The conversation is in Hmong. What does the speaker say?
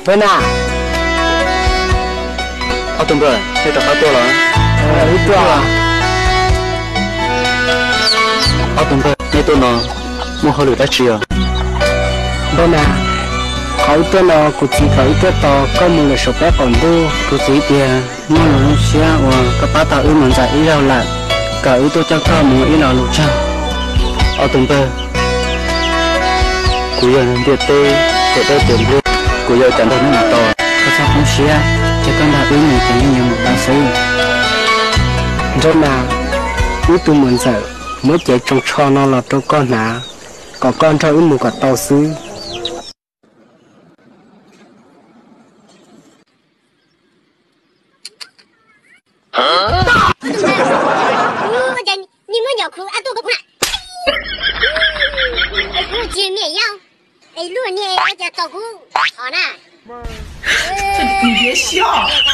Npawg na. Ob tug npawg, nej rov qab tuaj los? Wb tuaj. Ob tug npawg, nej tuaj no muaj hauj lwm dab tsi os? Npawg na, qhov wb tuaj no kuv txiv kom wb tuaj tos koj mus lawm saum peb qaum ntuj. Kuv txiv tias muaj lus zoo siab uas koj pab tau wb mus ntxawm ib zaug lawm, kom wb tuaj coj koj mus ib lo lus tsaug. Ob tug npawg, kuv yog ntiaj teb, teb teb tias nplua, kuv yuav ua cas nrog nej mus tau? Koj txhob poob siab, cia koj nrog wb mus ces yeej yuav mus tau xwb. Npawg na, wb tus muam ntxawm muab cev tsoos tsho no los rau koj hnav, kom koj nrog wb mus kom tau xwb. Ua cas nej muab nyom khuv ab tuaj ko kuv na. Es kuv tsis yog me nyuam yaus, es luag niag ua cas tos kuv thov na. Koj tus niag siab.